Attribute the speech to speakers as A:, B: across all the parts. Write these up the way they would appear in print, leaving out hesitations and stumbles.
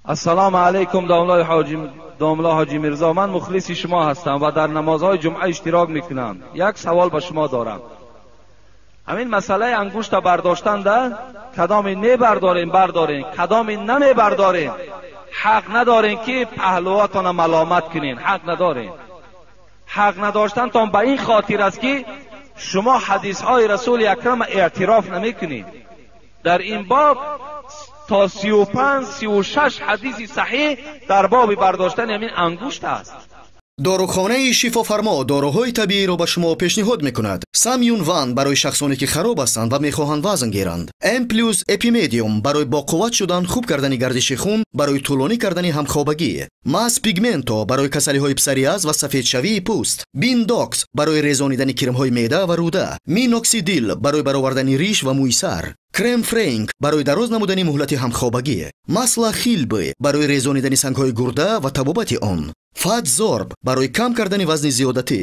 A: Ассалому алайкум, домла Ҳоҷӣ Мирзо. Ман мухлиси шумо ҳастам ва дар намозҳои ҷумъа иштирок мекунам. Як савол ба шумо дорам. Ҳамин масъалаи ангушта бардоштан да кадоме мебардорем бардорем, кадоме намебардорем. Ҳақ надорем ки паҳлуватонро маломат кунем. Ҳақ надорем. Ҳақ надоштантон ба ин хотир аст ки шумо ҳадисҳои расули акрам эътироф намекунед. Дар ин боб то 35-36 ҳадиси саҳеҳ дар боби бардоштани ҳамин ангушт аст.
B: Дорухонаи Шифофармо доруҳои табииро ба шумо пешниҳод мекунад. Самюн Ван барои шахсоне ки хароб ҳастанд ва мехоҳанд вазн гиранд. М плюс Эпимедиум барои боқувват шудан, хуб кардани гардиши хун, барои тӯлонӣ кардани ҳамхобагӣ. Мас Пигменто барои касалиҳои псориаз ва сафедшавии пӯст. Биндокс барои резонидани кирмҳои меъда ва рӯда. Миноксидил барои баровардани риш ва мӯи сар. Крем Френк барои дароз намудани муҳлати ҳамхобагӣ. Масла Хилбы барои резонидани сангҳои гурда ва табобати он. Фатзорб барои кам кардани вазни зиёдатӣ.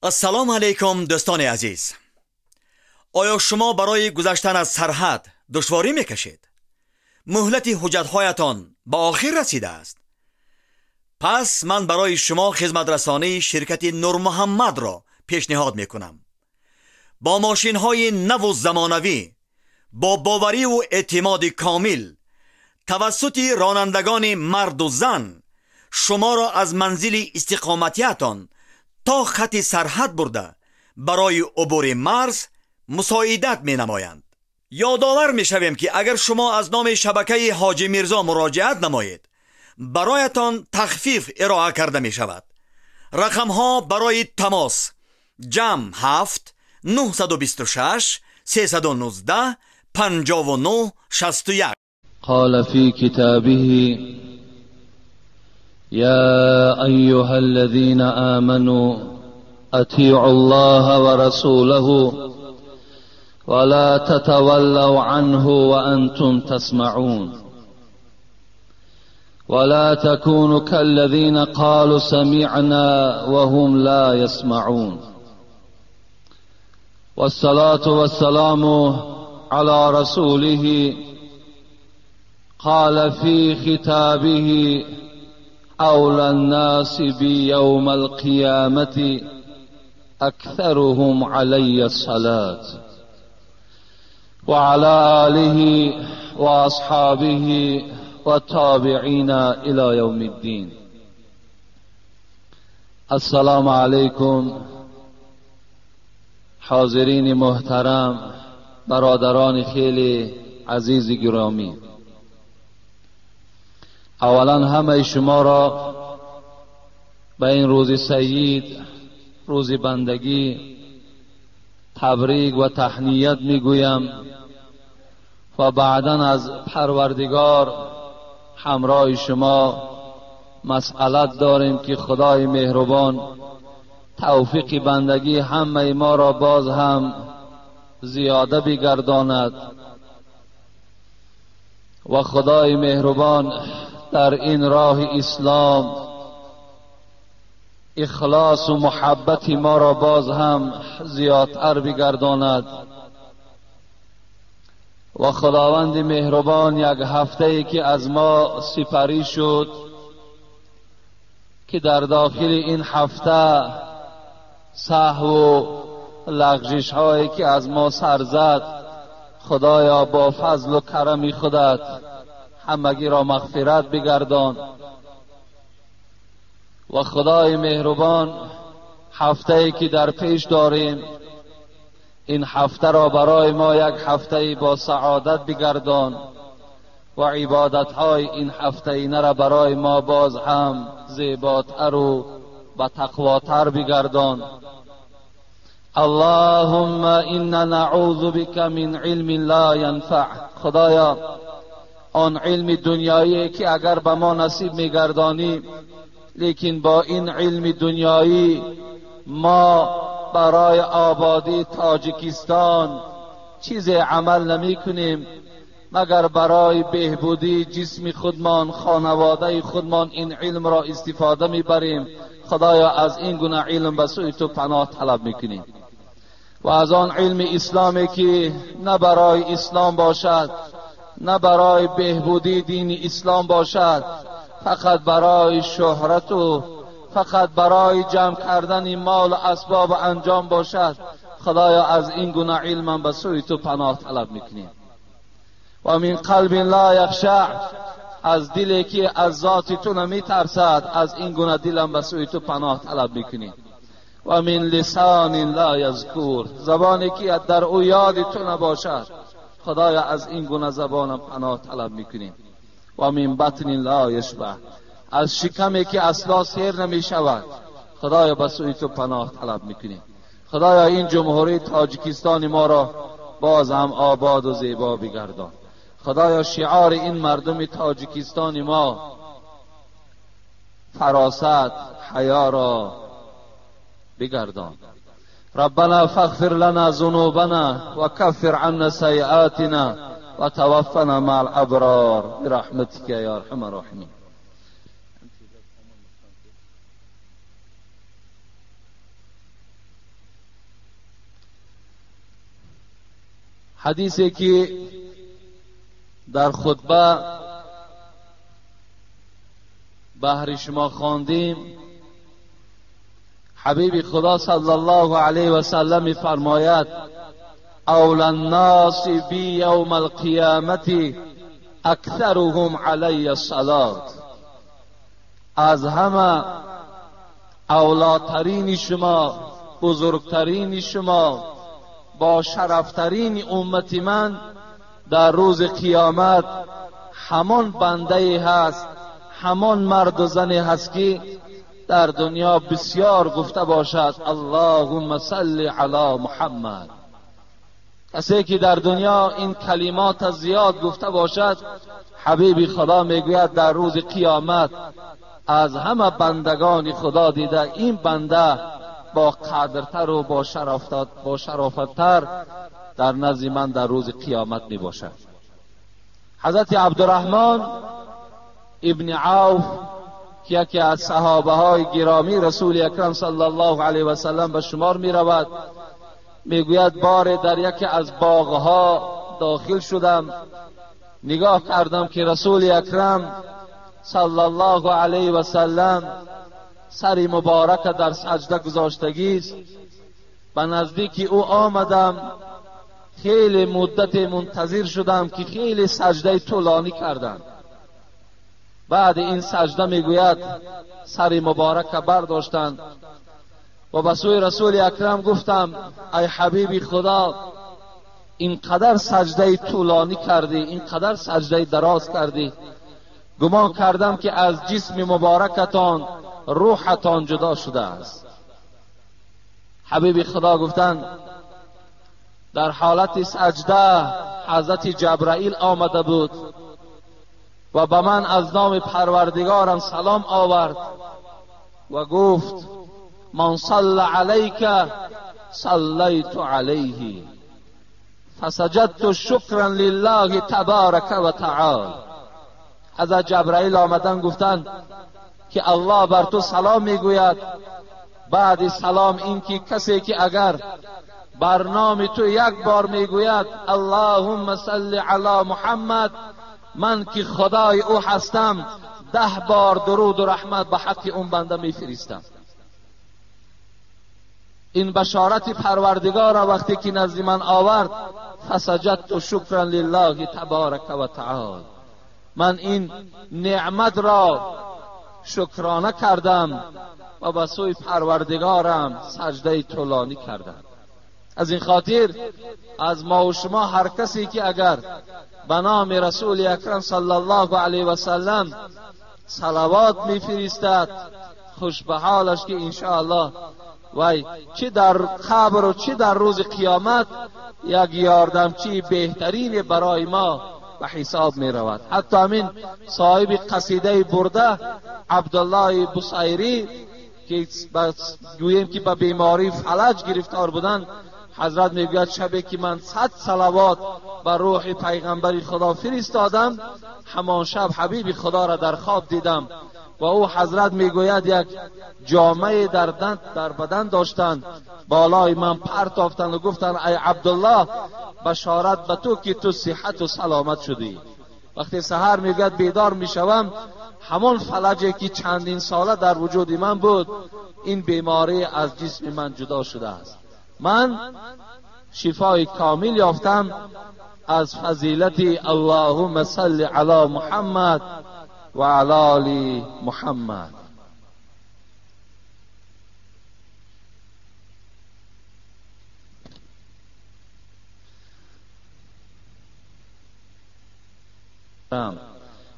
C: Ассалому алайкум, дӯстони азиз. Оё шумо барои гузаштан аз сарҳад душворӣ мекашед? Муҳлати ҳуҷҷатҳоятон ба охир расидааст. Пас ман барои шумо хизматрасонии ширкати Нурмуҳаммадро пешниҳод мекунам. Бо мошинҳои наву замонавӣ, бо бовариву эътимоди комил, тавассути ронандагони марду зан шуморо аз манзили истиқоматиятон то хати сарҳад бурда барои убури марз мусоидат менамоянд. Ёдовар мешавем ки агар шумо аз номи шабакаи Ҳоҷӣ Мирзо муроҷиат намоед, бароятон тахфиф ироа карда мешавад. Рақамҳо барои тамос: ҷамъ 7 926 319 59 61.
D: قال في كتابه: يا أيها الذين آمنوا أطيعوا الله ورسوله ولا تتولوا عنه وأنتم تسمعون ولا تكونوا كالذين قالوا سمعنا وهم لا يسمعون. والصلاة والسلام على رسوله قال في خطابه: أولى الناس بي يوم القيامة أكثرهم علي الصلاة، وعلى آله وأصحابه والتابعين إلى يوم الدين. السلام عليكم حاضرین محترم، برادران خیلی عزیز گرامی. اولا همه شما را به این روز سعید، روز بندگی، تبریک و تهنیت میگویم و بعدا از پروردگار همراه شما مسئلت داریم که خدای مهربان توفیق بندگی همه ما را باز هم زیاده بگرداند و خدای مهربان در این راه اسلام اخلاص و محبت ما را باز هم زیادتر بگرداند و خداوند مهربان یک هفته ای که از ما سپری شد که در داخل این هفته سهو و لغزش هایی که از ما سر زد، خدایا با فضل و کرم خودت همگی را مغفرت بگردان و خدای مهربان هفته ای که در پیش داریم این هفته را برای ما یک هفته با سعادت بگردان و عبادت های این هفته اینه را برای ما باز هم زیباتر و با تقواتر بگردان. اللهم انا نعوذ بك من علم لا ينفع. خدایا آن علم دنیایی که اگر به ما نصیب میگردانی، لیکن با این علم دنیایی ما برای آبادی تاجیکستان چیز عمل نمی کنیم، مگر برای بهبودی جسم خودمان، خانواده خودمان این علم را استفاده میبریم. خدایا از این گونه علم به سوی تو پناه طلب میکنیم و از آن علم اسلامی که نه برای اسلام باشد نه برای بهبودی دین اسلام باشد، فقط برای شهرت و فقط برای جمع کردن مال و اسباب انجام باشد، خدایا از این گونه علم به سوی تو پناه طلب میکنیم. و من قلب لا یخشع، از دلی که از ذات تو نمیترسد، از این گونه دلم به سوی تو پناه طلب میکنیم. و من لسان لا یذکر، زبانی که در او یاد تو نباشد، خدایا از این گونه زبانم پناه طلب میکنیم. و من بطن لا یشبع، از شکمی که اصلا سیر نمیشود، خدایا به سوی تو پناه طلب میکنیم. خدایا این جمهوری تاجیکستان ما را باز هم آباد و زیبا بگردان. خدایا شعار این مردم تاجیکستان ما فراست حیا را بگردان. ربنا فاغفر لنا ذنوبنا وكفر عنا سيئاتنا وتوفنا مع الابرار برحمتك يا ارحم الراحمين. حدیثی که در خطبه بهر شما خواندیم، حبیب خدا صلی الله علیه و سلم فرماید: اولی الناس بی یوم القیامت اکثرهم علی الصلاة. از همه اولاترین شما، بزرگترین شما، با شرفترین امت من در روز قیامت همان بنده هست، همان مرد و زنی هست که در دنیا بسیار گفته باشد اللهم صل علی محمد. کسی که در دنیا این کلمات زیاد گفته باشد، حبیب خدا میگوید در روز قیامت از همه بندگان خدا دیده این بنده با قدرتر و با شرافتتر در نزد من در روز قیامت می باشد. حضرت عبدالرحمن ابن عوف که یکی از صحابه های گرامی رسول اکرم صلی الله علیه و سلم به شمار می رود، می گوید بار در یکی از باغها داخل شدم، نگاه کردم که رسول اکرم صلی الله علیه و سلم سر مبارک در سجده گذاشتگی است. به نزدیک او آمدم، خیلی مدت منتظر شدم که خیلی سجده طولانی کردم. بعد این سجده میگوید سر مبارک برداشتند و به سوی رسول اکرم گفتم ای حبیب خدا، اینقدر سجده طولانی کردی، اینقدر سجده دراز کردی، گمان کردم که از جسم مبارکتان روحتان جدا شده است. حبیب خدا گفتند در حالت سجده حضرت جبرائیل آمده بود و به من از نام پروردگارم سلام آورد و گفت من صلی علیک صلیت علیه فسجدت شکرا لله تبارک و تعالی. حضرت جبرائیل آمدن گفتند که الله بر تو سلام میگوید. بعد سلام این که کسی که اگر بر نام تو یک بار میگوید اللهم صل علی محمد، من که خدای او هستم 10 بار درود و رحمت به حق اون بنده میفرستم. این بشارت پروردگار را وقتی که نزد من آورد، فسجدت شکرا لله تبارک و تعالی، من این نعمت را شکرانه کردم و به سوی پروردگارم سجده طولانی کردم. از این خاطر از ما و شما هر کسی که اگر به نام رسول اکرم صلی الله علیه و سلم صلوات میفرستد، خوش به حالش که انشاءالله وای چه در قبر و چه در روز قیامت یک یاردمچی بهترین برای ما به حساب می رود. حتی همین صاحب قصیده برده عبدالله بصیری که گوییم که به بیماری فلج گرفتار بودند، حضرت میگوید شبی که من 100 صلوات بر روح پیغمبر خدا فرستادم، همان شب حبیب خدا را در خواب دیدم. و او حضرت میگوید یک جامعه در بدن داشتند، بالای من پرتافتند و گفتند ای عبدالله، بشارت به تو که تو صحت و سلامت شدی. وقتی سحر میگوید بیدار میشوم، همان فلجی که چندین ساله در وجود من بود، این بیماری از جسم من جدا شده است. من شفای کامل یافتم از فضیلت اللهم صل علی محمد و علی آل محمد.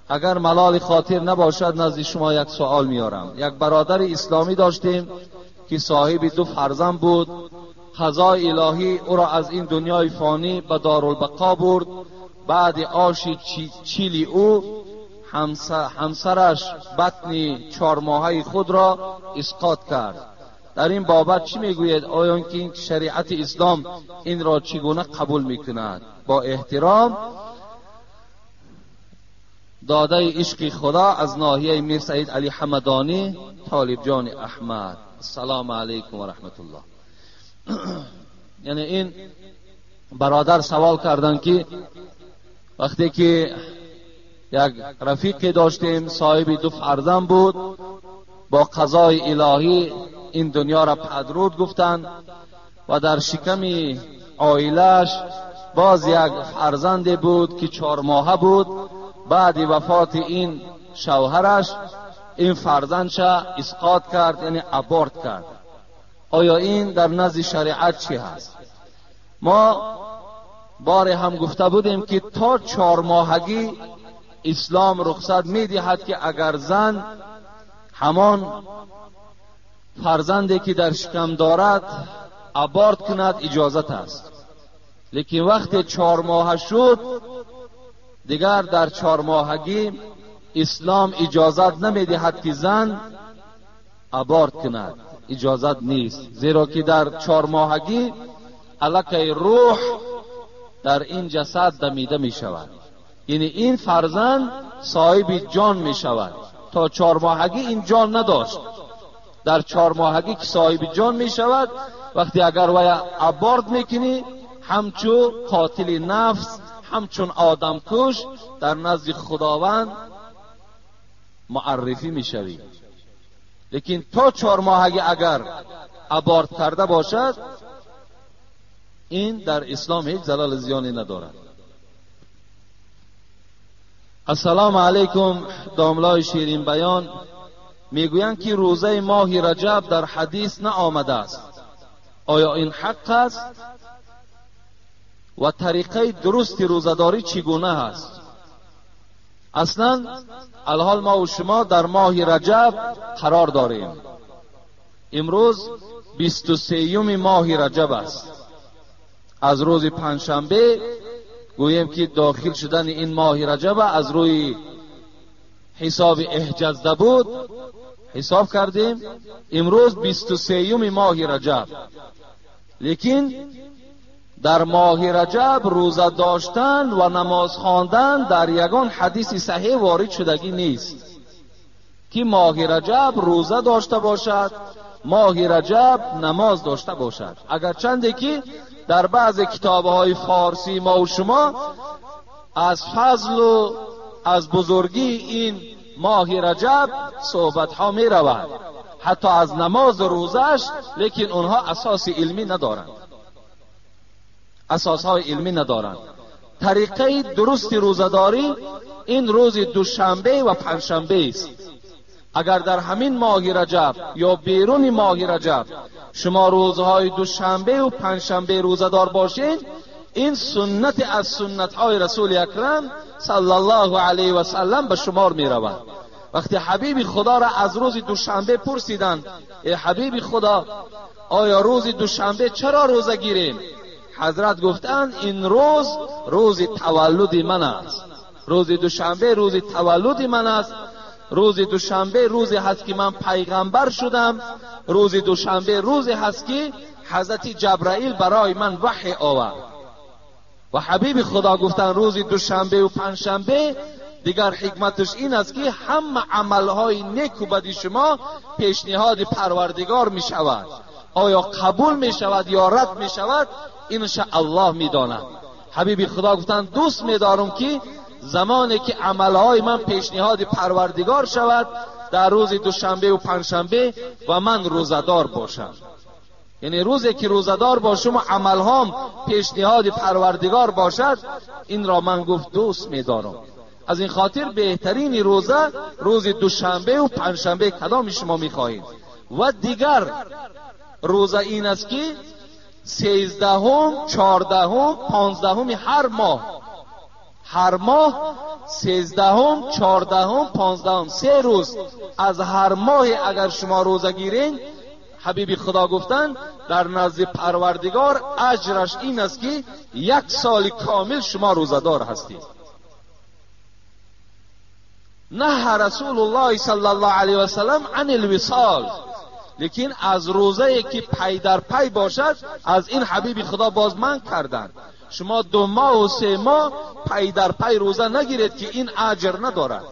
D: اگر ملال خاطر نباشد نزد شما یک سوال میارم. یک برادر اسلامی داشتیم که صاحب 2 فرزند بود. قضای الهی او را از این دنیای فانی به دارالبقا برد. بعد آش چیلی او همسرش بطن 4 ماهه خود را اسقاط کرد. در این بابت چی میگوید؟ آیا اینکه شریعت اسلام این را چگونه قبول میکند؟ با احترام، داده عشق خدا از ناحیه میر سعید علی حمدانی، طالب جان احمد. السلام علیکم و رحمت الله. یعنی این برادر سوال کردن که وقتی که یک رفیقی داشتیم صاحب 2 فرزند بود، با قضای الهی این دنیا را پدرود گفتند و در شکم عائلش باز یک فرزند بود که 4 ماهه بود. بعد وفات این شوهرش این فرزندش اسقاط کرد، یعنی ابورت کرد. آیا این در نزد شریعت چی هست؟ ما بار هم گفته بودیم که تا 4 ماهگی اسلام رخصت میدهد که اگر زن همان فرزندی که در شکم دارد ابورت کند اجازت است. لیکن وقت 4 ماه شد دیگر در 4 ماهگی اسلام اجازت نمیدهد که زن ابورت کند، اجازت نیست، زیرا که در 4 ماهگی الکی روح در این جسد دمیده می شود، یعنی این فرزند صاحب جان می شود. تا 4 ماهگی این جان نداشت، در 4 ماهگی که صاحب جان می شود، وقتی اگر وی ابورت میکنی همچو قاتل نفس، همچون آدم کش در نزد خداوند معرفی میشوی. لیکن تا 4 ماهگی اگر ابورت کرده باشد این در اسلام هیچ زلال زیانی ندارد. السلام علیکم. داملای شیرین بیان میگویند که روزه ماه رجب در حدیث نه آمده است، آیا این حق است؟ و طریقه درست روزه‌داری چگونه است؟ اصلا الحال ما و شما در ماه رجب قرار داریم. امروز 23 ماه رجب است. از روز پنجشنبه گوییم که داخل شدن این ماه رجب از روی حساب احجزده بود حساب کردیم، امروز 23 ماه رجب. لیکن در ماه رجب روزه داشتن و نماز خواندن در یگان حدیث صحیح وارد شدگی نیست که ماه رجب روزه داشته باشد، ماه رجب نماز داشته باشد. اگر چنده که در بعض کتابهای فارسی ما و شما از فضل و از بزرگی این ماه رجب صحبت ها می رود، حتی از نماز و روزش، لیکن اونها اساس علمی ندارند، اساسهای علمی ندارند. طریقه درست روزه‌داری این روز دوشنبه و پنجشنبه است. اگر در همین ماه رجب یا بیرون ماه رجب شما روزهای دوشنبه و پنجشنبه روزه‌دار باشین، این سنت از سنت‌های رسول اکرم صلی الله علیه و سلم به شمار می رود. وقتی حبیب خدا را از روز دوشنبه پرسیدند، ای حبیب خدا، آیا روز دوشنبه چرا روزه گیریم؟ حضرت گفتند این روز روز تولد من است. روز دوشنبه روز تولد من است. روز دوشنبه روزی هست که من پیغمبر شدم. روز دوشنبه روزی هست که حضرت جبرائیل برای من وحی آورد. و حبیب خدا گفتند روز دوشنبه و پنجشنبه Дигар ҳикматаш ин аст ки ҳама амалҳои неку бади шумо пешниҳоди Парвардигор мешавад. Оё қабул мешавад ё рад мешавад, инша Аллоҳ медонад. Ҳабиби Худо гуфтанд дӯст медорам ки замоне ки амалҳои ман пешниҳоди Парвардигор шавад дар рӯзи душанбе ва панҷшанбе ва ман рӯзадор бошам. Яъне рӯзе ки рӯзадор бошам ва амалҳом пешниҳоди Парвардигор бошад, инро ман гуфт дӯст медорам. Аз ин хотир беҳтарини рӯза рӯзи душанбе ва панҷшанбе кадоми шумо мехоҳед. Ва дигар рӯза ин аст ки 13-ум, 14-ум, 15-уми ҳар моҳ, ҳар моҳ 13-ум, 14-ум, 15-ум, се рӯз аз ҳар моҳе агар шумо рӯза гиред, ҳабиби Худо гуфтанд дар назди Парвардигор аҷраш ин аст ки як соли комил шумо рӯзадор ҳастед. Наҳа Расулуллоҳ саллаллоҳу алайҳи васаллам ан алвисол, лекин аз рӯзае ки пай дар пай бошад аз ин ҳабиби Худо боз манъ карданд. Шумо 2 моҳ ва 3 моҳ пай дар пай рӯза нагиред ки ин аҷр надорад,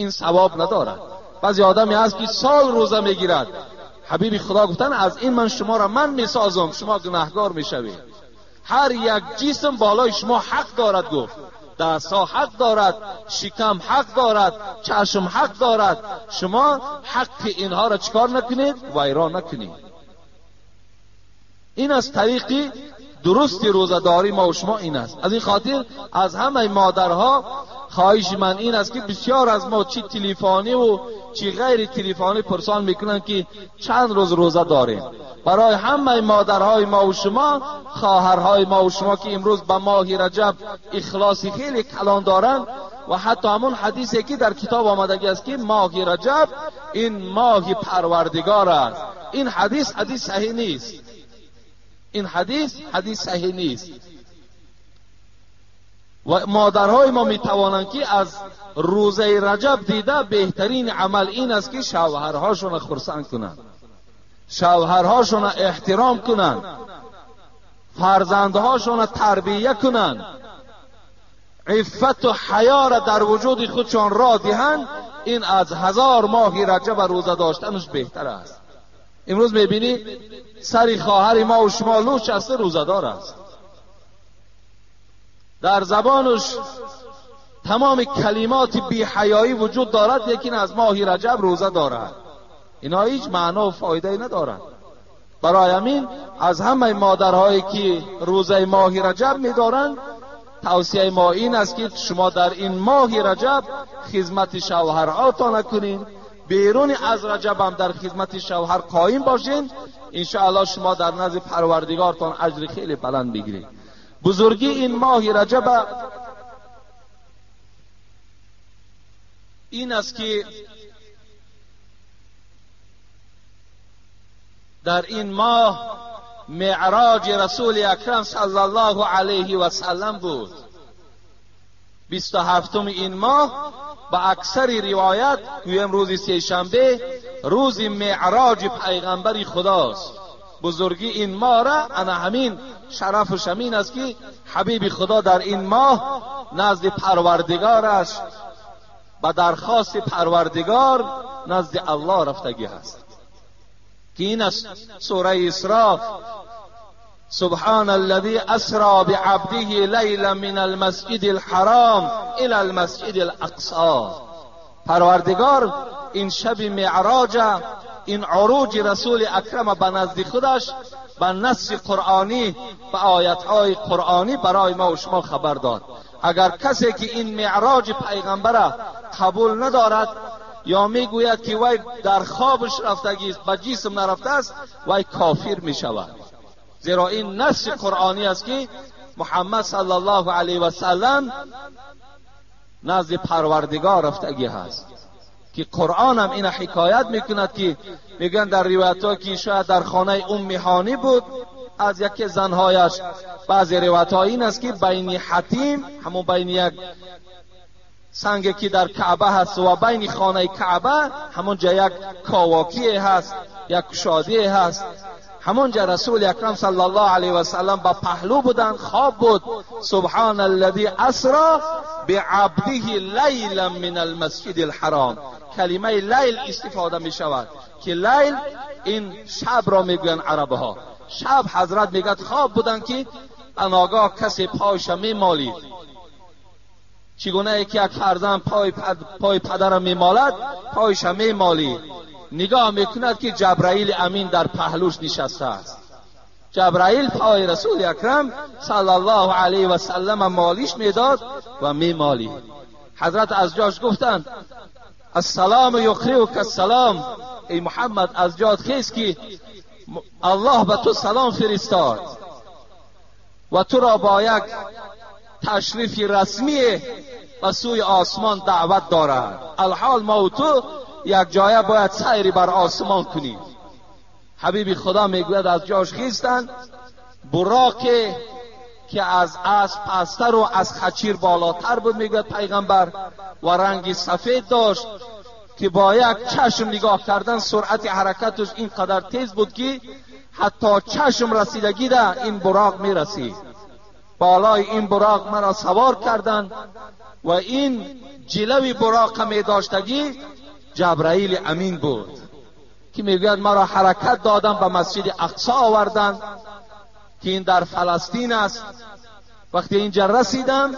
D: ин савоб надорад. Баъзе одаме ҳаст ки сол рӯза мегирад. Ҳабиби Худо гуфтанд аз ин ман шуморо ман месозам, шумо гунаҳгор мешавед. Ҳар як ҷисм болои шумо ҳақ дорад, гуфт. Дастҳо ҳақ дорад, шикам ҳақ дорад, чашм ҳақ дорад. Шумо ҳаққи инҳоро чикор накунед? Вайрон накунед. Ин аз тариқи дурусти рӯзадорӣ мо ва шумо ин аст. Аз ин хотир аз ҳамаи модарҳо хоҳиши ман ин аст ки бисёр аз мо чӣ телефонӣ ва чӣ ғайри телефонӣ пурсон мекунанд ки чанд рӯз рӯза дорем. Барои ҳамаи модарҳои мо ва шумо, хоҳарҳои мо ва шумо ки имрӯз ба моҳи Раҷаб ихлоси хеле калон доранд ва ҳатто ҳамон ҳадисе ки дар китоб омадагӣ аст ки моҳи Раҷаб ин моҳи Парвардигор аст, ин ҳадис ҳадис саҳеҳ нест. Ин ҳадис ҳадис саҳеҳ нест. Ва модарҳои мо метавонанд ки аз рӯзаи Раҷаб дида беҳтарин амал ин аст ки шавҳарҳошонро хурсанд кунанд, шавҳарҳошонро эҳтиром кунанд, фарзандҳошонро тарбия кунанд, иффату ҳаёро дар вуҷуди худшон ро диҳанд. Ин аз 1000 моҳи Раҷаб рӯза доштанаш беҳтар аст. Имрӯз мебинӣ сари хоҳари мо ва шумо лӯч аст, рӯзадор аст, дар забонаш тамоми калимоти беҳаёӣ вуҷуд дорад, лекин аз моҳи Раҷаб рӯза дорад. Инҳо ҳеҷ маъно ва фоидае надорад. Барои ҳамин аз ҳамаи модарҳое ки рӯзаи моҳи Раҷаб медоранд, тавсияи мо ин аст ки шумо дар ин моҳи Раҷаб хизмати шавҳарҳотон накунед, берун аз Раҷаб ҳам дар хизмати шавҳар қоим бошед. иншоаллоҳ шумо дар назди Парвардигортон аҷри хеле баланд мегиред. Бузургии ин моҳи Раҷаб ин аст ки дар ин моҳ меъроҷи Расули Акрам саллаллоҳу алайҳи васаллам буд. 27-уми ин моҳ ба аксари ривоят гӯем рӯзи сешанбе рӯзи меъроҷи пайғамбари Худост. Бузургии ин моҳра ана ҳамин шарафу шамин аст ки ҳабиби Худо дар ин моҳ назди Парвардигораш ба дархости Парвардигор назди Аллоҳ рафтагӣ ҳаст ки ин аст сураи Исро. سبحان الذي أسرى بعبده ليلا من المسجد الحرام إلى المسجد الأقصى. پروردگار این شب معراج، این عروج رسول اکرم به نزد خودش به نص قرآنی، به آیتهای قرآنی برای ما و شما خبر داد. اگر کسی که این معراج پیغمبر قبول ندارد یا میگوید که وی در خوابش رفتگی است، به جسم نرفته است، وی کافر میشود. زیرا این نص قرآنی است که محمد صلی الله علیه و سلم نزد پروردگار رفتگی هست که قرآن هم این حکایت میکند که میگن در روایت ها که شاید در خانه ام هانی بود از یکی زنهایش. بعضی روایت ها این است که بین حتیم، همون بین یک سنگی که در کعبه هست و بین خانه کعبه همونجا یک کاواکی هست، یک کشادی هست. همونجا رسول اکرم صلی الله علیه و سلم با پهلو بودند، خواب بود. سبحان الذی اسرا بعبده لیلا من المسجد الحرام. کلمه لیل استفاده می شود که لیل این شب را میگویند عربها. شب حضرت میگد خواب بودن که ناگاه کسی پایش میمالید، چگونه که یک فرزند پای پدر میمالد، پایش میمالید. نگاه میکند که جبرائیل امین در پهلوش نشسته است. جبرائیل پای رسول اکرم صلی الله علیه و سلم مالیش میداد و میمالید. حضرت از جاش گفتند السلام یقرئک السلام، ای محمد از جات خیز که الله به تو سلام فرستاد و تو را با یک تشریف رسمی به سوی آسمان دعوت دارد. الحال ما و تو یک جایه باید سیری بر آسمان کنیم. حبیب خدا میگوید از جاش خیستند، براق که از اسب پستر و از خچیر بالاتر بود میگوید پیغمبر، و رنگ سفید داشت که با یک چشم نگاه کردن سرعت حرکتش اینقدر تیز بود که حتی چشم رسیدگی ده این براق میرسید. بالای این براق مرا سوار کردند و این جلوی براق می داشتگی جبرائیل امین بود که میگوید مرا حرکت دادن به مسجد اقصا آوردن که این در فلسطین است. وقتی اینجا رسیدم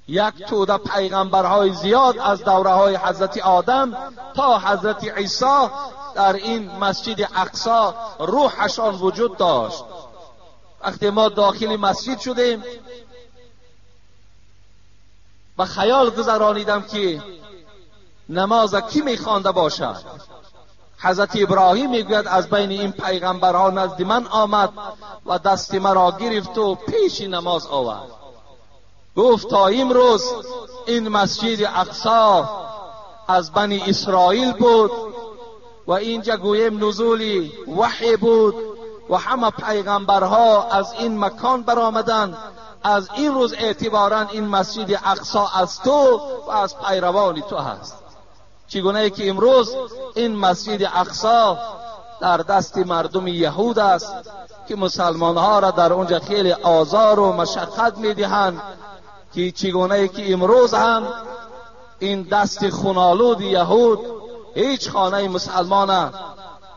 D: یک توده پیغمبرهای زیاد از دوره های حضرت آدم تا حضرت عیسی در این مسجد اقصا روحشان وجود داشت. وقتی ما داخل مسجد شدیم و خیال گذرانیدم که نماز کی میخوانده باشد. حضرت ابراهیم میگوید از بین این پیغمبرها نزد من آمد و دست مرا گرفت و پیش نماز آورد. گفت تا امروز این مسجد اقصا از بنی اسرائیل بود و اینجا گویم نزول وحی بود و همه پیغمبرها از این مکان برآمدند. از این روز اعتبارا این مسجد اقصا از تو و از پیروان تو هست. چگونه که امروز این مسجد اقصا در دست مردم یهود است که مسلمانها را در اونجا خیلی آزار و مشقت میدهند، که چگونه که امروز هم این دست خونالود یهود هیچ خانه مسلمان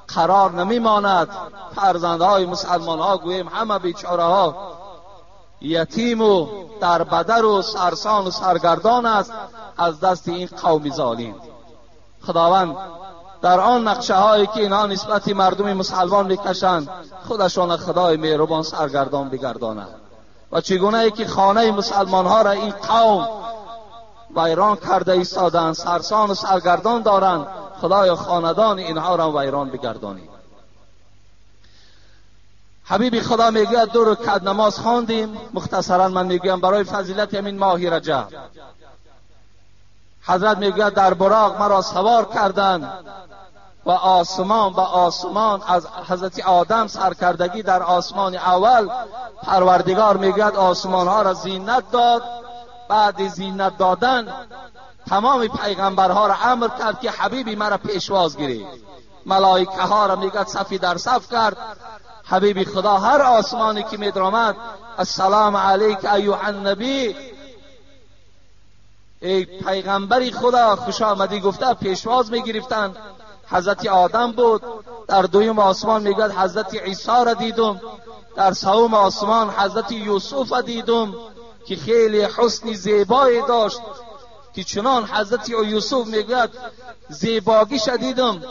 D: قرار نمیماند. فرزندهای مسلمان ها گوییم همه بیچاره ها یتیم و در بدر و سرسان و سرگردان است از دست این قوم ظالم. خداوند در آن نقشه هایی که اینها نسبت مردم مسلمان میکشند خودشان خدای مهربان سرگردان بگرداند. و چگونه ای که خانه مسلمان ها را این قوم ویران کرده ایستادند، سرسان و سرگردان دارند، خدای خاندان اینها را ویران بگردانید. حبیب خدا میگوید 2 رکعت نماز خواندیم. مختصرا من میگویم برای فضیلت همین ماه رجب. حضرت میگوید در براق مرا سوار کردند و آسمان به آسمان از حضرت آدم سرکردگی در آسمان اول پروردگار میگوید آسمان ها را زینت داد. بعد زینت دادن تمام پیغمبرها را امر کرد که حبیبی مرا پیشواز گیرید. ملائکه ها را میگوید صفی در صف کرد. حبیبی خدا هر آسمانی که میدرآمد السلام علیک ایها النبی، ای پیغمبری خدا خوش آمدی گفته پیشواز میگرفتند. حضرت آدم بود. در دویم آسمان میگوید حضرت عیسی را دیدم. در سوم آسمان حضرت یوسف را دیدم که خیلی حسن زیبایی داشت، که چنان حضرت یوسف میگوید زیباگیش دیدم،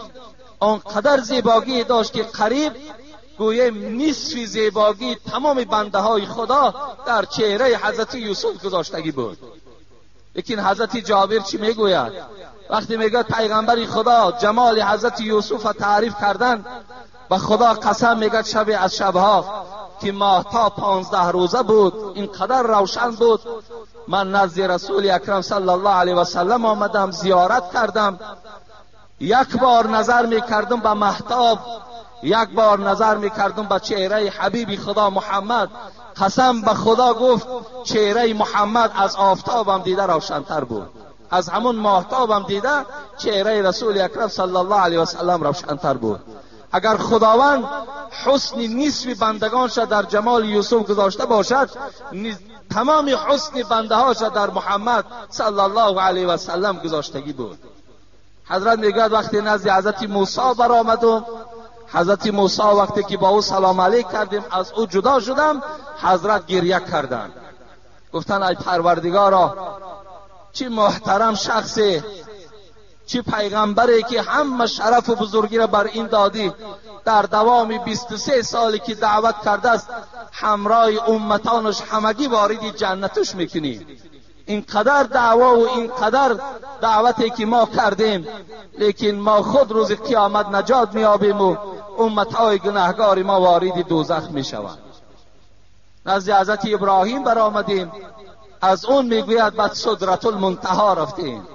D: آنقدر زیباگی داشت که قریب گویم نصف زیباگی تمام بنده های خدا در چهره حضرت یوسف گذاشتگی بود. لیکن حضرت جابر چی میگوید؟ وقتی میگوید پیغمبر خدا جمال حضرت یوسف را تعریف کردن، و خدا قسم میگد شب از شبها که ماهتاب 15 روزه بود، اینقدر روشن بود، من نزد رسول اکرم صلی الله علیه و سلم آمدم زیارت کردم. یک بار نظر میکردم به مهتاب، یک بار نظر میکردم به چهره حبیب خدا محمد. قسم به خدا گفت چهره محمد از آفتابم دیده روشنتر بود، از همون ماهتابم دیده چهره رسول اکرم صلی الله علیه و سلم روشنتر بود. اگر خداوند حسن نصف بندگانش در جمال یوسف گذاشته باشد، تمام حسن بنده هاش در محمد صلی الله علیه و سلم گذاشتگی بود. حضرت میگوید وقتی نزد حضرت موسی برآمدم، حضرت موسی وقتی که با او سلام علیک کردیم از او جدا شدم، حضرت گریه کردند، گفتند ای پروردگارا، چه محترم شخصی، چه پیغمبری که همه شرف و بزرگی را بر این دادی، در دوام 23 سالی که دعوت کرده است همراه امتانش همگی وارد جنتش میکنی. اینقدر دعوا و اینقدر دعوتی که ما کردیم، لیکن ما خود روز قیامت نجات میابیم و امتهای گناهگار ما وارد دوزخ میشوند. نزد حضرت ابراهیم برآمدیم، از اون میگوید بعد سدرة المنتها رفتیم.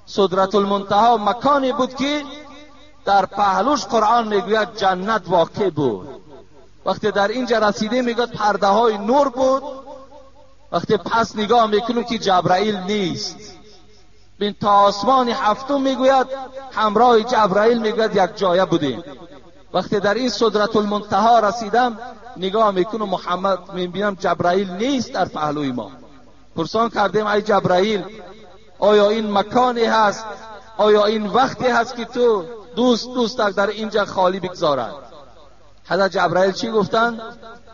D: سدرة المنتها مکانی بود که در پهلوش قرآن میگوید جنت واقع بود. وقتی در اینجا رسیدیم میگوید پرده های نور بود. وقتی پس نگاه میکنیم که جبرائیل نیست، بین تا آسمان هفتم میگوید همراه جبرائیل میگوید یک جایه بودیم. وقتی در این سدرة المنتها رسیدم نگاه میکنم محمد، میبینم جبرائیل نیست در پهلوی ما. پرسان کردیم ای جبرائیل، آیا این مکانی هست، آیا این وقتی هست که تو دوست در اینجا خالی بگذارد؟ حضرت جبرائیل چی گفتن؟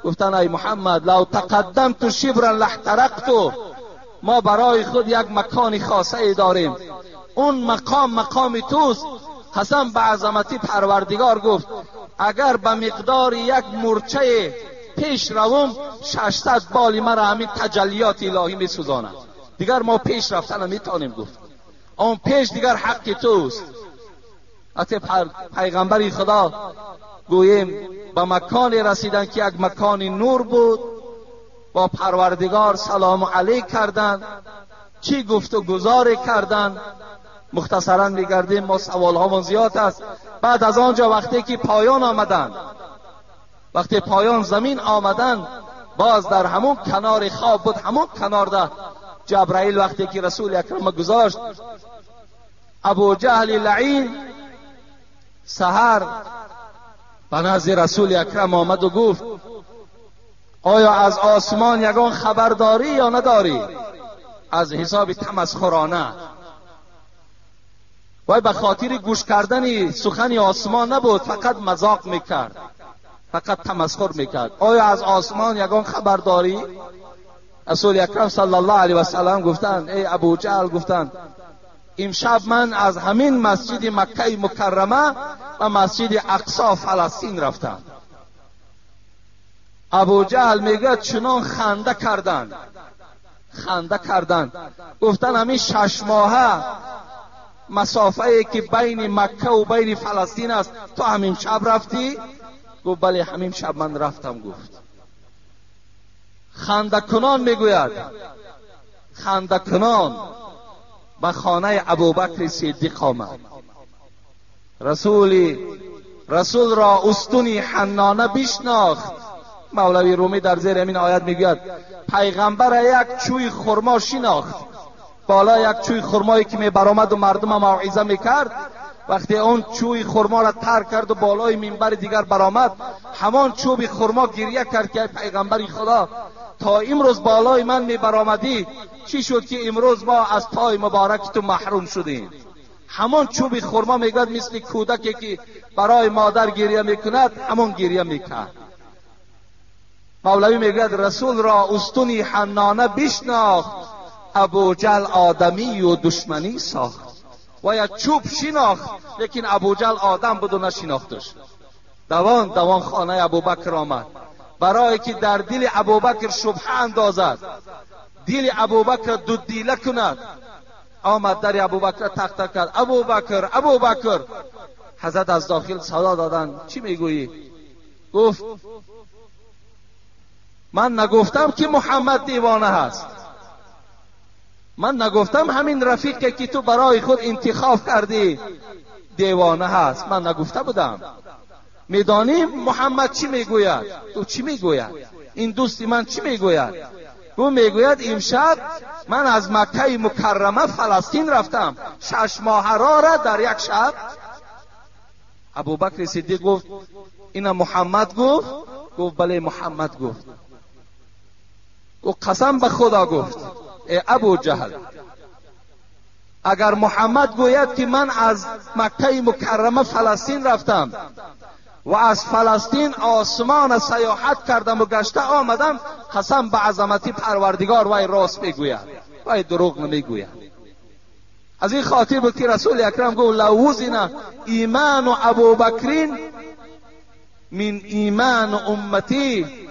D: گفتن ای محمد، لو تقدمت شبرا لاحترقت. ما برای خود یک مکان خاصه ای داریم، اون مقام مقام توست. قسم به عظمتی پروردگار گفت اگر به مقدار یک مورچه پیش روم 600 بال مرا همین تجلیات الهی میسوزاند، دیگر ما پیش رفتن نمیتونیم. گفت آن پیش دیگر حق توست. حتی پیغمبر خدا گوییم به مکانی رسیدن که یک مکان نور بود، با پروردگار سلام علیک کردند، چی گفت و گزار کردند. مختصرا میگردیم، ما سوال هامون زیاد است. بعد از آنجا وقتی که پایان آمدند، وقتی پایان زمین آمدند، باز در همون کنار خواب بود، همون کنار ده جبرائیل وقتی که رسول اکرم گذاشت، ابو جهل لعین سحر به نزد رسول اکرم آمد و گفت آیا از آسمان یگان خبر داری یا نداری؟ از حساب تمسخرانه، وای به خاطر گوش کردن سخن آسمان نبود، فقط مذاق میکرد، فقط تمسخر میکرد. آیا از آسمان یگان خبر داری؟ رسول اکرم صلی الله علیه و سلم گفتند ای ابو جهل، گفتند امشب من از همین مسجد مکه مکرمه و مسجد اقصا فلسطین رفتم. ابو جهل میگه چنان خنده کردند، خنده کردند، گفتن همین 6 ماهه مسافه که بین مکه و بین فلسطین است تو همین شب رفتی؟ گفت بله همین شب من رفتم. گفت خنده کنان میگوید، خنده کنان به خانه ابوبکر صدیق آمد. رسول را استونی حنانه بشناخت. مولوی رومی در زیر همین آیت میگوید پیغمبر یک چوی خرما شناخت، بالا یک چوی خرمایی که میبرآمد و مردم موعظه میکرد، وقتی اون چوی خرما را ترک کرد و بالای منبر دیگر برآمد، همان چوب خرما گریه کرد که پیغمبر خدا تا امروز بالای من میبرآمدی، چی شد که امروز ما از پای مبارک تو محروم شدیم؟ همان چوب خرما میگوید مثل کودکی که برای مادر گریه میکند همان گریه میکرد. مولوی میگوید رسول را استونی حنانه بشناخت، ابوجهل آدمی و دشمنی ساخت. و یا چوب شناخت، لیکن ابوجهل آدم بود و نشناختش. دوان دوان خانه ابوبکر آمد برای که در دل ابوبکر شبهه اندازد، دل ابوبکر دو دیله کند. آمد در ابوبکر تق تق کرد، ابوبکر ابوبکر. حضرت از داخل صدا دادند چی میگویی؟ گفت من نگفتم که محمد دیوانه هست، من نگفتم همین رفیقی که تو برای خود انتخاب کردی دیوانه هست، من نگفته بودم. میدانی محمد چی میگوید؟ تو چی میگوید؟ این دوستی من چی میگوید؟ او میگوید امشب من از مکه مکرمه فلسطین رفتم، 6 ماه را در یک شب. Абубакри Сиддиқ гуфт: ина Муҳаммад гуфт? Гуфт: бале, Муҳаммад гуфт. Гуфт: қасам ба Худо, гуфт, эй Абу Ҷаҳл, агар Муҳаммад гӯяд, ки ман аз Маккаи Мукаррама Фаластин рафтам ва аз Фаластин осмона саёҳат кардам ва гашта омадам, қасам ба азамати Парвардигор, вай рост мегӯяд, вай дурӯғ намегӯяд. Аз ин хотир буд, ки Расули Акрам гуфт: лав вузина иману Абубакрин мин иману умматӣ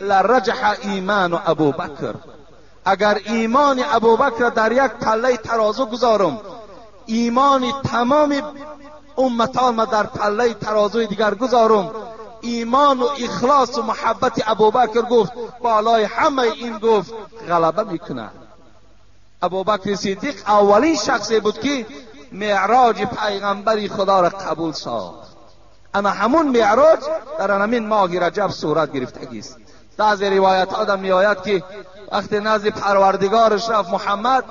D: лараҷаҳа иману Абубакр. Агар имони Абубакрро дар як паллаи тарозу гузорам, имони тамоми умматонма дар паллаи тарозуи дигар гузорам, имону ихлосу муҳаббати Абубакр, гуфт, болои ҳамаи ин, гуфт, ғалаба мекунад. Абубакри Сиддиқ аввалин шахсе буд, ки меъроҷи пайғамбари Худоро қабул сохт. Ана ҳамун меъроҷ дар ҳамин моҳи Раҷаб сурат гирифтагист. Баъзе ривоятҳо меояд, ки вақте назди Парвардигораш рафт Муҳаммад,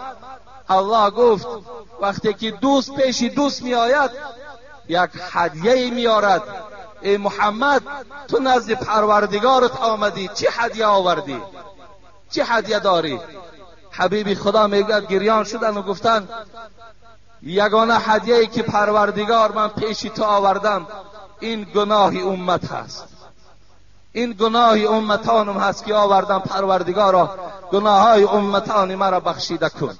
D: Аллоҳ гуфт: вақте ки дӯст пеши дӯст меояд, як ҳадияе меорад. Эй Муҳаммад, ту назди Парвардигорат омадӣ, чӣ ҳадия овардӣ, чӣ ҳадия дорӣ? Ҳабиби Худо мегӯяд, гирён шудану гуфтанд: ягона ҳадияе, ки, Парвардигор, ман пеши ту овардам, ин гуноҳи уммат ҳаст, ин гуноҳи умматонам ҳаст, ки овардам. Парвардигоро, гуноҳҳои умматони маро бахшида кун.